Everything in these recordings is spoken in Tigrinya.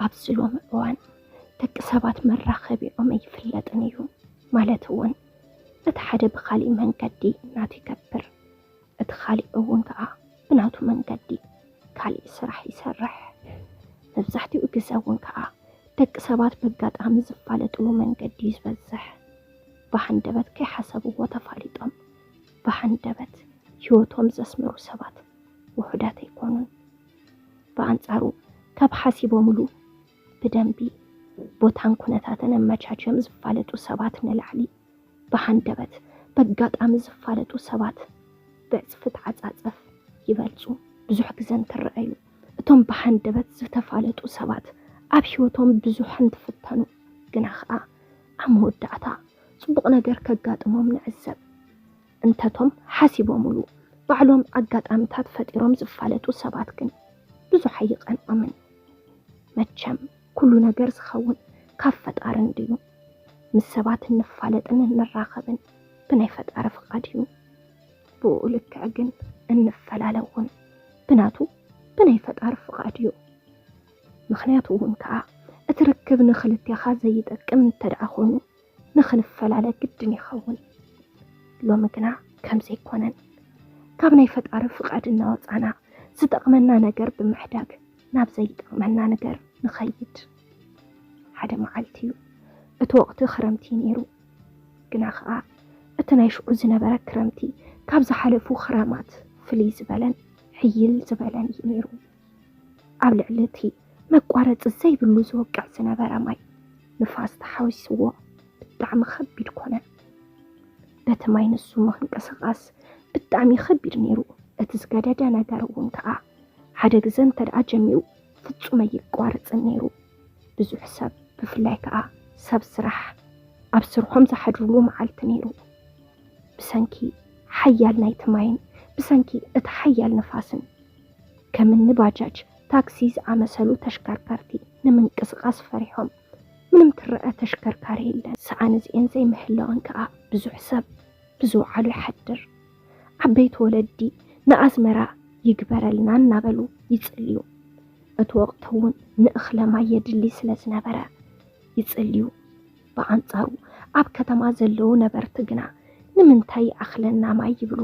ኣብዚ ሎሚ እዋን ደቂ ሰባት መራኸቢኦም ኣይፍለጥን እዩ። ማለት እውን እቲ ሓደ ብኻሊእ መንገዲ ናቱ ይገብር፣ እቲ ካሊእ እውን ከዓ ብናቱ መንገዲ ካሊእ ስራሕ ይሰርሕ። መብዛሕትኡ ግዘ እውን ከዓ ደቂ ሰባት በጋጣሚ ዝፋለጥሉ መንገዲ እዩ ዝበዝሕ። ብሃንደበት ከይሓሰብዎ ተፋሊጦም ብሃንደበት ህይወቶም ዘስምሩ ሰባት ውሑዳት ኣይኮኑን። ብኣንፃሩ ካብ ሓሲቦምሉ ብደንቢ ቦታን ኩነታትን ኣመቻችዮም ዝፋለጡ ሰባት ንላዕሊ ብሃንደበት በጋጣሚ ዝፋለጡ ሰባት ብዕፅፊ ተዓፃፀፍ ይበልፁ። ብዙሕ ግዘ እንትረኣዩ እቶም ብሃንደበት ዝተፋለጡ ሰባት ኣብ ህይወቶም ብዙሕ እንትፍተኑ ግና ከዓ ኣብ መወዳእታ ፅቡቕ ነገር ከጋጥሞም ንዕዘብ። እንተቶም ሓሲቦምሉ ባዕሎም ኣጋጣምታት ፈጢሮም ዝፋለጡ ሰባት ግን ብዙሕ ኣይቐንኦምን። መቸም ኩሉ ነገር ዝኸውን ካብ ፈጣሪ እንድዩ። ምስ ሰባት እንፋለጥን እንራኸብን ብናይ ፈጣሪ ፍቓድ እዩ። ብኡ ልክዕ ግን እንፈላለ እውን ብናቱ ብናይ ፈጣሪ ፍቓድ እዩ። ምኽንያቱ እውን ከዓ እቲ ርክብ ንኽልቴኻ ዘይጠቅም እንተደኣ ኮይኑ ንኽንፈላለ ግድን ይኸውን። ሎሚ ግና ከምዘይኮነን ካብ ናይ ፈጣሪ ፍቓድ እናወፃና ዝጠቕመና ነገር ብምሕዳግ ናብ ዘይጠቕመና ነገር ንኸይድ። ሓደ መዓልቲ እዩ፣ እቲ ወቕቲ ክረምቲ ነይሩ። ግና ኸዓ እቲ ናይ ሽዑ ዝነበረ ክረምቲ ካብ ዝሓለፉ ክረማት ፍልይ ዝበለን ሕይል ዝበለን እዩ ነይሩ። ኣብ ልዕሊ እቲ መቋረፂ ዘይብሉ ዝወቅዕ ዝነበረ ማይ ንፋስ ተሓዊስዎ ብጣዕሚ ከቢድ ኮነ። በቲ ማይ ንሱ ምንቅስቓስ ብጣዕሚ ከቢድ ነይሩ። እቲ ዝገደደ ነገር እውን ከዓ ሓደ ግዘ እንተደኣ ጀሚሩ ፍጹም ኣይቋረፅን ነይሩ። ብዙሕ ሰብ ብፍላይ ከዓ ሰብ ስራሕ ኣብ ስርሖም ዝሓድርሉ መዓልቲ ነይሩ። ብሰንኪ ሓያል ናይቲ ማይን ብሰንኪ እቲ ሓያል ንፋስን ከምኒ ባጃጅ፣ ታክሲ ዝኣመሰሉ ተሽከርከርቲ ንምንቅስቓስ ፈሪሖም ምንም ትረአ ተሽከርካሪ የለን። ሰኣን እዚኤን ዘይምህላወን ከዓ ብዙሕ ሰብ ብዝወዓሉ ይሓድር። ዓበይቲ ወለዲ ንኣዝመራ ይግበረልና እናበሉ ይጽልዩ። እቲ ወቕቲ እውን ንእኽለ ማይ የድሊ ስለ ዝነበረ ይጽልዩ። ብኣንጻሩ ኣብ ከተማ ዘለዉ ነበርቲ ግና ንምንታይ ይኣኽለና ማይ ይብሉ።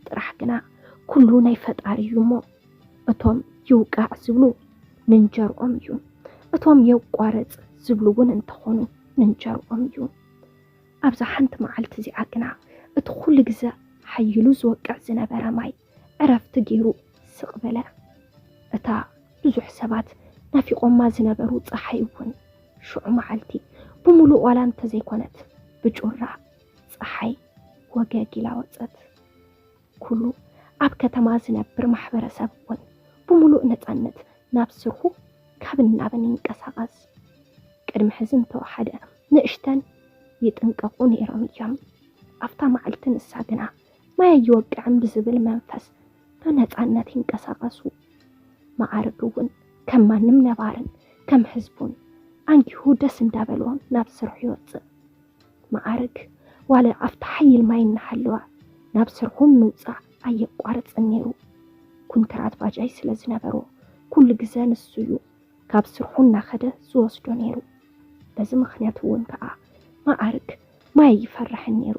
ጥራሕ ግና ኩሉ ናይ ፈጣሪ እዩ እሞ እቶም ይውቃዕ ዝብሉ ንንጀርኦም እዩ፣ እቶም የቋርጽ ዝብሉ እውን እንተኾኑ ንንጀርኦም እዩ። ኣብዛ ሓንቲ መዓልቲ እዚኣ ግና እቲ ኩሉ ግዘ ሓይሉ ዝወቅዕ ዝነበረ ማይ ዕረፍቲ ገይሩ ስቕ በለ። እታ ብዙሕ ሰባት ናፊቖማ ዝነበሩ ፀሓይ እውን ሽዑ መዓልቲ ብምሉእ ዋላ እንተዘይኮነት ብጩራ ፀሓይ ወገግ ኢላ ወፀት። ኩሉ ኣብ ከተማ ዝነብር ማሕበረሰብ እውን ብምሉእ ነፃነት ናብ ስርሑ ካብን ናብን ይንቀሳቐስ። ቅድሚ ሕዚ እንተወሓደ ንእሽተን ይጥንቀቑ ነይሮም እዮም። ኣብታ መዓልቲ ንሳ ግና ማይ ኣይወቅዕን ብዝብል መንፈስ ብነፃነት ይንቀሳቐሱ። መዓርግ እውን ከም ማንም ነባርን ከም ህዝቡን ኣንጊሁ ደስ እንዳበሎ ናብ ስርሑ ይወፅእ። መዓርግ ዋላ ኣብቲ ሓይል ማይ እናሃለወ ናብ ስርሑ ምውፃእ ኣየቋርፅን ነይሩ። ኩንትራት ባጃጅ ስለ ዝነበሮ ኩሉ ግዘ ንሱ እዩ ካብ ስርሑ እናኸደ ዝወስዶ ነይሩ። በዚ ምኽንያት እውን ከዓ መዓርግ ማይ ኣይፈርሕን ነይሩ።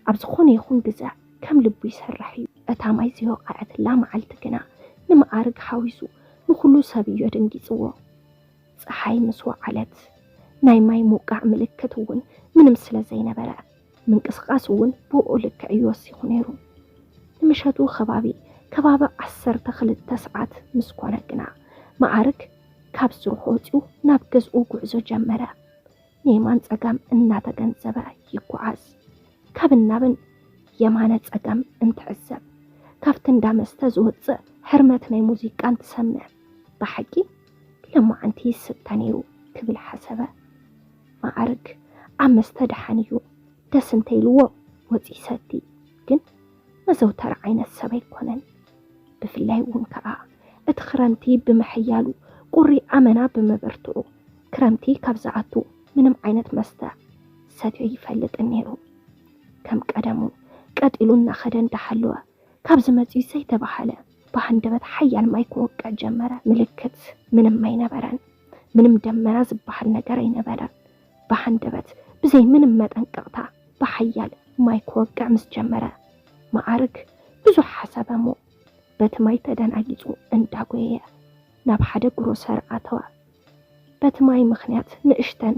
ኣብ ዝኾነ ይኹን ግዘ ከም ልቡ ይሰርሕ እዩ። እታ ማይ ዘይወቐዐትላ መዓልቲ ግና ንመዓርግ ሓዊሱ ንኹሉ ሰብ እዩ ኣደንጊፅዎ። ፀሓይ ምስ ወዓለት ናይ ማይ ምውቃዕ ምልክት እውን ምንም ስለ ዘይነበረ ምንቅስቓስ እውን ብኡ ልክዕ እዩ ወሲኹ ነይሩ። ንምሸቱ ከባቢ ከባቢ ዓሰርተ ክልተ ሰዓት ምስ ኮነ ግና መዓርግ ካብ ስርሑ ወፂኡ ናብ ገዝኡ ጉዕዞ ጀመረ። ንየማን ፀጋም እናተገንዘበ ይጓዓዝ። ካብን ናብን የማነ ፀጋም እንትዕዘብ ካብቲ እንዳ መስተ ዝወፅእ ህርመት ናይ ሙዚቃ እንትሰምዕ ብሓቂ ሎማዓንቲ ይስተ ነይሩ ክብል ሓሰበ። መዓርግ ኣብ መስተ ደሓን እዩ፣ ደስ እንተኢልዎ ወፂ ይሰቲ፣ ግን መዘውተሪ ዓይነት ሰብ ኣይኮነን። ብፍላይ እውን ከዓ እቲ ክረምቲ ብምሕያሉ ቁሪ ኣመና ብምብርትዑ ክረምቲ ካብ ዝኣቱ ምንም ዓይነት መስተ ሰትዮ ይፈልጥን ነይሩ። ከም ቀደሙ ቀጢሉ እናኸደ እንዳሃለወ ካብዚ መፂኡ ዘይተባሃለ ብሃንደበት ሓያል ማይ ክወቅዕ ጀመረ። ምልክት ምንም ኣይነበረን። ምንም ደመና ዝበሃል ነገር ኣይነበረን። ብሃንደበት ብዘይ ምንም መጠንቀቕታ ብሓያል ማይ ክወቅዕ ምስ ጀመረ፣ መዓርግ ብዙሕ ሓሰበ እሞ በቲ ማይ ተደናጊጹ እንዳጎየየ ናብ ሓደ ግሮሰር ኣተወ። በቲ ማይ ምኽንያት ንእሽተን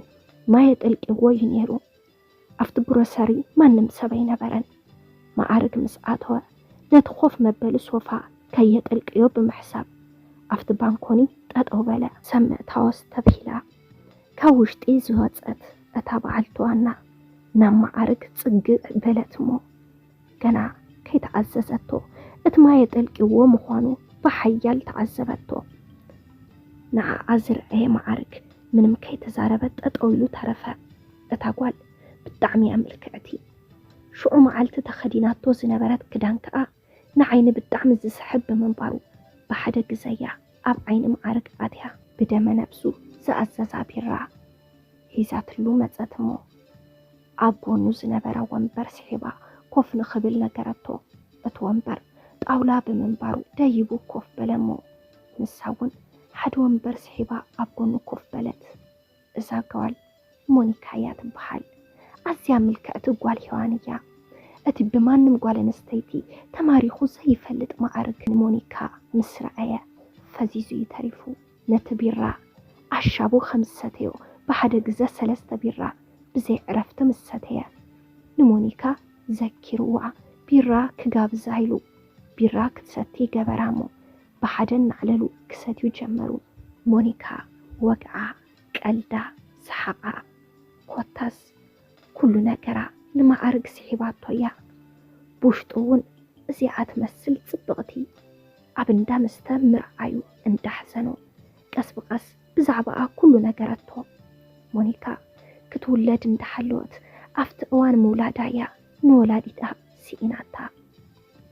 ማየ ጠልቂዎ እዩ ነይሩ። ኣብቲ ግሮሰሪ ማንም ሰብ ኣይነበረን። መዓርግ ምስ ኣተወ ነቲ ኮፍ መበሊ ሶፋ ከየጠልቅዮ ብምሕሳብ ኣብቲ ባንኮኒ ጠጠው በለ። ሰብ ምእታዎ ስተብሂላ ካብ ውሽጢ ዝወጸት እታ በዓልቲ ዋና ናብ መዓርግ ጽግዕ በለት እሞ ገና ከይተኣዘዘቶ እቲ ማየ ጠልቂዎ ምዃኑ ብሓያል ተዓዘበቶ። ንዓኣ ዝረኣየ መዓርግ ምንም ከይተዛረበ ጠጠው ኢሉ ተረፈ። እታ ጓል ብጣዕሚ እያ ምልክዕቲ። ሽዑ መዓልቲ ተኸዲናቶ ዝነበረት ክዳን ከኣ ንዓይኒ ብጣዕሚ ዝስሕብ ብምንባሩ ብሓደ ግዘያ ኣብ ዓይኒ መዓርግ ኣትያ ብደመ ነብሱ ዝኣዘዛ ቢራ ሒዛትሉ መጸት እሞ ኣብ ጎኑ ዝነበረ ወንበር ስሒባ ኮፍ ንኽብል ነገረቶ። እቲ ወንበር ጣውላ ብምንባሩ ደይቡ ኮፍ በለ እሞ ንሳ እውን ሓደ ወንበር ስሒባ ኣብ ጎኑ ኮፍ በለት። እዛ ጓል ሞኒካ እያ ትበሃል። ኣዝያ ምልክዕቲ ጓል ሄዋን እያ። እቲ ብማንም ጓል ኣንስተይቲ ተማሪኹ ዘይፈልጥ መዓርግ ንሞኒካ ምስ ረኣየ ፈዚዙ እዩ ተሪፉ። ነቲ ቢራ ኣሻቡ ከም ዝሰተዮ ብሓደ ግዘ ሰለስተ ቢራ ብዘይ ዕረፍቲ ምስ ሰተየ ንሞኒካ ዘኪርዋ ቢራ ክጋብዛ ኢሉ ቢራ ክትሰቲ ገበራ እሞ ብሓደ እናዕለሉ ክሰትዩ ጀመሩ። ሞኒካ ወግዓ፣ ቀልዳ፣ ሰሓቓ ኮታስ ኩሉ ነገራ ንመዓርግ ስሒባቶ እያ። ብውሽጡ እውን እዚኣ ትመስል ጽብቕቲ ኣብ እንዳ መስተ ምርኣዩ እንዳሕዘኖ ቀስ ብቐስ ብዛዕባኣ ኩሉ ነገረቶ። ሞኒካ ክትውለድ እንዳሓለወት ኣብቲ እዋን ምውላዳ እያ ንወላዲታ ስኢናታ።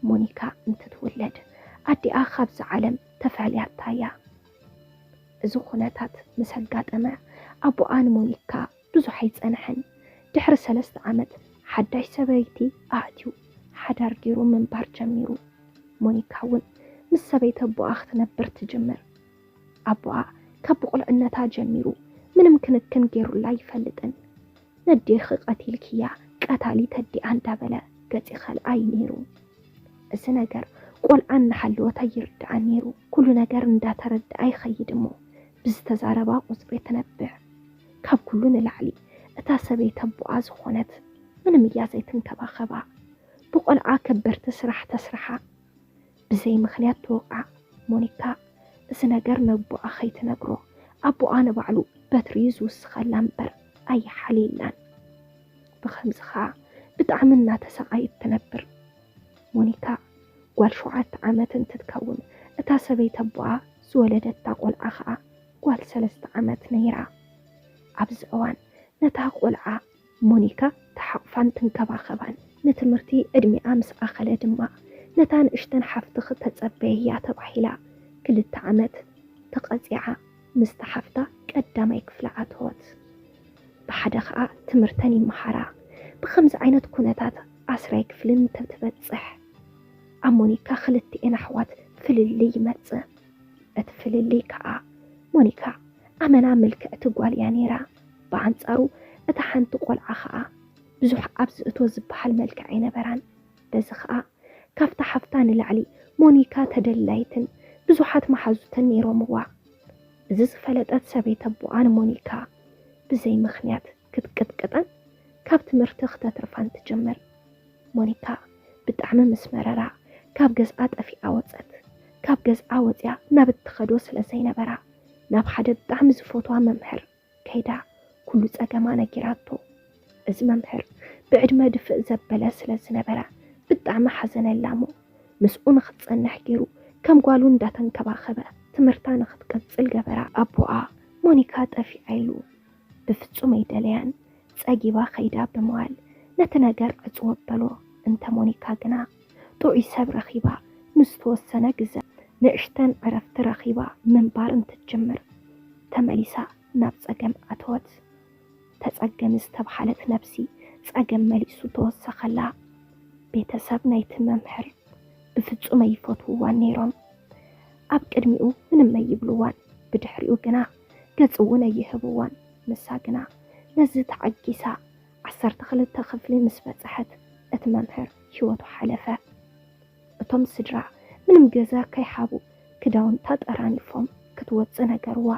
ሞኒካ እንትትውለድ ኣዲኣ ካብዛ ዓለም ተፈልያታ እያ። እዚ ኩነታት ምስ ኣጋጠመ ኣቦኣ ንሞኒካ ብዙሕ ኣይጸንሐን። ድሕሪ ሰለስተ ዓመት ሓዳሽ ሰበይቲ ኣእትዩ ሓዳር ገይሩ ምንባር ጀሚሩ። ሞኒካ እውን ምስ ሰበይቲ ኣቦኣ ክትነብር ትጅምር። ኣቦኣ ካብ ብቑልዕነታ ጀሚሩ ምንም ክንክን ገይሩላ ኣይፈልጥን። ነዴኺ ቀቲልክያ ቀታሊት ኣዲኣ እንዳበለ ገጽ ይኸልኣ እዩ ነይሩ። እዚ ነገር ቆልዓ እናሃለወት ኣይርድኣን ነይሩ። ኩሉ ነገር እንዳተረድኣ ይኸይድ እሞ ብዝተዛረባ ቁጽሪ ትነብዕ። ካብ ኩሉ ንላዕሊ እታ ሰበይቲ ኣቦኣ ዝኾነት ምንም እያ ዘይትንከባኸባ። ብቆልዓ ከበድቲ ስራሕ ተስርሓ። ብዘይ ምኽንያት ትወቕዓ። ሞኒካ እዚ ነገር ነቦኣ ከይትነግሮ ኣቦኣ ንባዕሉ በትሪ እዩ ዝውስኸላ እምበር ኣይሓልየላን። ብኸምዚ ኸኣ ብጣዕሚ እናተሰቓየት ትነብር። ሞኒካ ጓል ሸውዓተ ዓመት እንትትከውን እታ ሰበይቲ ኣቦኣ ዝወለደታ ቆልዓ ኸኣ ጓል ሰለስተ ዓመት ነይራ። ኣብዚ እዋን ነታ ቆልዓ ሞኒካ ትሓቕፋን ትንከባኸባን። ንትምህርቲ ዕድሚኣ ምስ ኣኸለ ድማ ነታ ንእሽተን ሓፍትኺ ተጸበይያ ተባሂላ ክልተ ዓመት ተቐጺዓ ምስታ ሓፍታ ቀዳማይ ክፍሊ ኣተወት። ብሓደ ኸኣ ትምህርተን ይመሃራ። ብኸምዚ ዓይነት ኩነታት ዓስራይ ክፍሊ እንትትበጽሕ ኣብ ሞኒካ ክልቲኤን ኣሕዋት ፍልልይ ይመጽእ። እቲ ፍልልይ ከኣ ሞኒካ ኣመና ምልክዕቲ ጓል እያ ነይራ። ብኣንጻሩ እታ ሓንቲ ቆልዓ ከኣ ብዙሕ ኣብ ዝእቶ ዝበሃል መልክዕ ኣይነበራን። በዚ ከኣ ካብታ ሓፍታ ንላዕሊ ሞኒካ ተደላይትን ብዙሓት መሓዙትን ነይሮምዋ። እዚ ዝፈለጠት ሰበይቲ ኣቦኣ ንሞኒካ ብዘይ ምኽንያት ክትቅጥቅጣን ካብ ትምህርቲ ክተትርፋን ትጅምር። ሞኒካ ብጣዕሚ ምስ መረራ ካብ ገዝኣ ጠፊኣ ወጸት። ካብ ገዝኣ ወጽያ ናብ እትኸዶ ስለ ዘይነበራ ናብ ሓደ ብጣዕሚ ዝፈትዋ መምህር ከይዳ ኩሉ ጸገማ ነጊራቶ። እዚ መምህር ብዕድመ ድፍእ ዘበለ ስለ ዝነበረ ብጣዕሚ ሓዘነላ እሞ ምስኡ ንኽትጸንሕ ገይሩ ከም ጓሉ እንዳተንከባኸበ ትምህርታ ንኽትቅጽል ገበራ። ኣቦኣ ሞኒካ ጠፊኣ ኢሉ ብፍጹም ኣይደለያን። ጸጊባ ከይዳ ብምባል ነቲ ነገር ዕጽው ኣበሎ። እንተ ሞኒካ ግና ጥዑይ ሰብ ረኺባ ንዝተወሰነ ግዘ ንእሽተን ዕረፍቲ ረኺባ ምንባር እንትትጅምር ተመሊሳ ናብ ጸገም ኣተወት። ተጸገሚ ዝተብሃለት ነብሲ ጸገም መሊሱ ተወሰኸላ። ቤተሰብ ናይቲ መምህር ብፍጹም ኣይፈትውዋን ነይሮም። ኣብ ቅድሚኡ ምንም ኣይብልዋን፣ ብድሕሪኡ ግና ገጽ እውን ኣይህብዋን። ንሳ ግና ነዚ ተዓጊሳ ዓሰርተ ክልተ ክፍሊ ምስ በጽሐት እቲ መምህር ህይወቱ ሓለፈ። እቶም ስድራ ምንም ገዛ ከይሓቡ ክዳውንታ ጠራኒፎም ክትወጽእ ነገርዋ።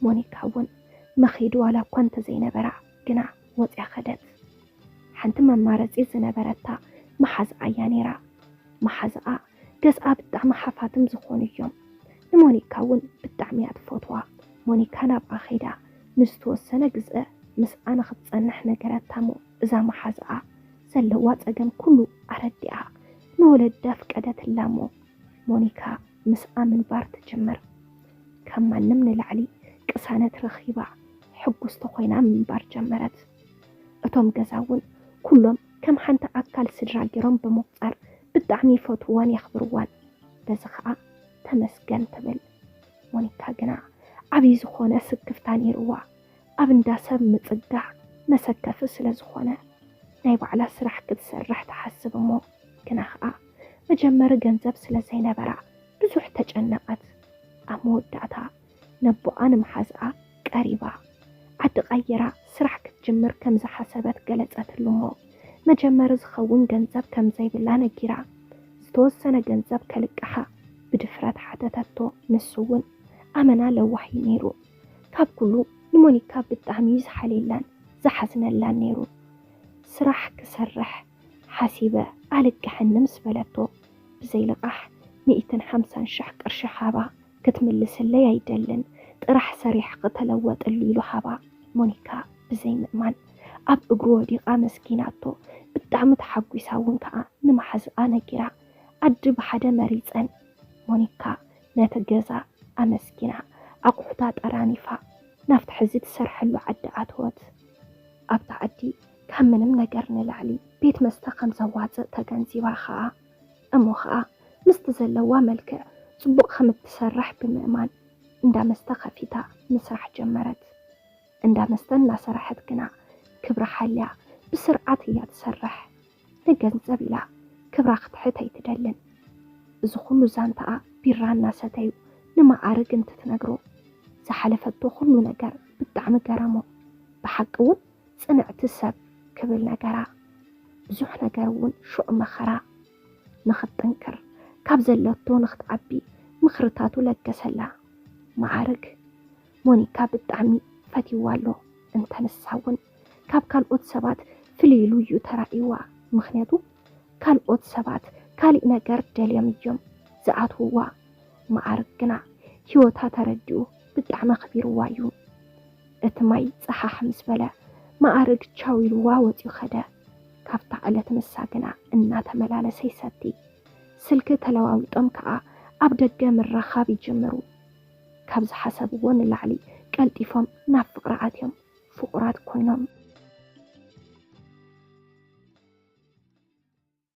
ሞኒካ እውን መኺድ ዋላ እኳ እንተዘይነበራ ግና ወጽያ ከደት። ሓንቲ መማረጺ ዝነበረታ መሓዝኣ እያ ነይራ። መሓዝኣ ገዝኣ ብጣዕሚ ሓፋትም ዝኾኑ እዮም። ንሞኒካ እውን ብጣዕሚ እያ ትፈትዋ። ሞኒካ ናብኣ ኸይዳ ንዝተወሰነ ግዘ ምስኣ ንኽትጸንሕ ነገረታ እሞ እዛ መሓዝኣ ዘለዋ ጸገም ኩሉ ኣረዲኣ ንወለዳ ፍቀደትላ እሞ ሞኒካ ምስኣ ምንባር ትጅምር። ካብ ማንም ንላዕሊ ቅሳነት ረኺባ ሕጉስቲ ኮይና ምንባር ጀመረት። እቶም ገዛ እውን ኩሎም ከም ሓንቲ ኣካል ስድራ ገይሮም ብምቑጻር ብጣዕሚ ይፈትውዋን የኽብርዋን። በዚ ኸኣ ተመስገን ትብል። ሞኒካ ግና ዓብዪ ዝኾነ ስክፍታ ነይርዋ። ኣብ እንዳ ሰብ ምጽጋዕ መሰከፊ ስለ ዝኾነ ናይ ባዕላ ስራሕ ክትሰርሕ ትሓስብ እሞ ግና ኸኣ መጀመሪ ገንዘብ ስለ ዘይነበራ ብዙሕ ተጨነቐት። ኣብ መወዳእታ ነቦኣ ንመሓዝኣ ቀሪባ ዓዲ ቀይራ ስራሕ ክትጅምር ከም ዝሓሰበት ገለጸትሉ እሞ መጀመሪ ዝኸውን ገንዘብ ከም ዘይብላ ነጊራ ዝተወሰነ ገንዘብ ከልቅሓ ብድፍረት ሓተተቶ። ንሱ እውን ኣመና ለዋህ እዩ ነይሩ። ካብ ኩሉ ንሞኒካ ብጣዕሚ እዩ ዝሓልየላን ዝሓዝነላን ነይሩ። ስራሕ ክሰርሕ ሓሲበ ኣልቅሐኒ ምስ በለቶ ብዘይልቓሕ ሚእትን ሓምሳን ሽሕ ቅርሺ ሃባ። ክትምልስለይ ኣይደልን፣ ጥራሕ ሰሪሕኺ ተለወጥሉ ኢሉ ሃባ። ሞኒካ ብዘይምእማን ኣብ እግሩ ወዲቓ ኣመስጊናቶ። ብጣዕሚ ተሓጒሳ እውን ከኣ ንመሓዝኣ ነጊራ። ዓዲ ብሓደ መሪጸን። ሞኒካ ነቲ ገዛ ኣመስጊና ኣቑሑታ ጠራኒፋ ናብቲ ሕዚ ትሰርሐሉ ዓዲ ኣተወት። ኣብታ ዓዲ ካብ ምንም ነገር ንላዕሊ ቤት መስተ ከም ዘዋጽእ ተገንዚባ ኸኣ እሞ ኸኣ ምስቲ ዘለዋ መልክዕ ጽቡቕ ከም እትሰርሕ ብምእማን እንዳ መስተ ከፊታ ምስራሕ ጀመረት። እንዳ መስተ እናሰረሐት ግና ክብራ ሓልያ ብስርዓት እያ ትሰርሕ። ንገንዘብ ኢላ ክብራ ክትሕት ኣይትደልን። እዚ ኩሉ ዛንታኣ ቢራ እናሰተዩ ንመዓርግ እንትትነግሮ ዝሓለፈቶ ኩሉ ነገር ብጣዕሚ ገረሞ። ብሓቂ እውን ጽንዕቲ ሰብ ክብል ነገራ። ብዙሕ ነገር እውን ሽዑ መኸራ። ንኽትጥንክር ካብ ዘለቶ ንኽትዓቢ ምኽርታቱ ለገሰላ። መዓርግ ሞኒካ ብጣዕሚ ፈትይዋ ኣሎ። እንተ ንሳ እውን ካብ ካልኦት ሰባት ፍልይ ኢሉ እዩ ተራእይዋ። ምኽንያቱ ካልኦት ሰባት ካሊእ ነገር ደልዮም እዮም ዝኣትውዋ። መዓርግ ግና ህይወታ ተረዲኡ ብጣዕሚ ኣኽቢርዋ እዩ። እቲ ማይ ጸሓሕ ምስ በለ መዓርግ ቻው ኢልዋ ወጺኡ ኸደ። ካብታ ዕለት ንሳ ግና እናተመላለሰ ይሰቲ። ስልኪ ተለዋዊጦም ከኣ ኣብ ደገ ምርኻብ ይጅምሩ። ካብ ዝሓሰብዎ ንላዕሊ ቀልጢፎም ናብ ፍቕሪ ኣትዮም።